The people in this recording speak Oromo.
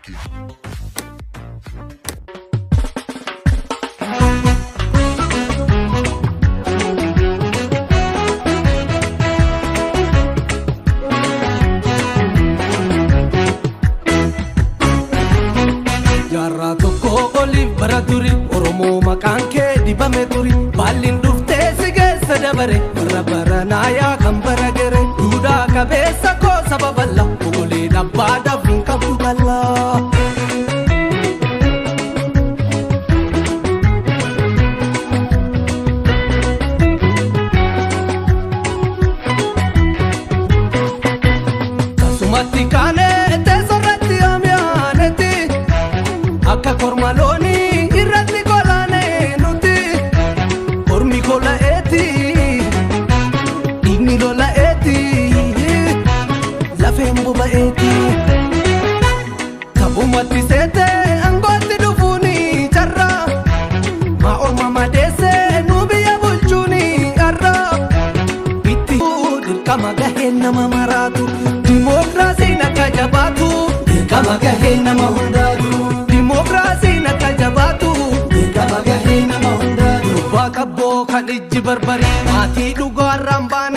Anarchy. Jaarraa tokko oliif bara duri, Oromoo maqaan kee dibame turi. Baalliin dhuftee si keessa dabare, warra baranaayaa kan bara gere. Duudhaa qabeessa koo saba bal'aa, ogolee dhabbaa dafiin qabdu bal'aa. Kasumatti kaanee teessoorratti amyaanetti, akka korma loonii irratti kolaanee nuti. Ormi kola'eeti, dhiigni lola'eeti, lafeen boba'eeti. Taphumatti seetee aangootti dhufuuni carra, maa orma madeessee nu biyya bulchuuni har'a. Itti dirqama gahee nama maraatu, dimookiraasiin akka jabaatu dirqama gahee nama hundaatu. Dimookiraasiin akka jabaatu dirqama gahee nama hundaatu. Gurbaa qabboo kan ijji barbarii maatii dhugaarraan baane.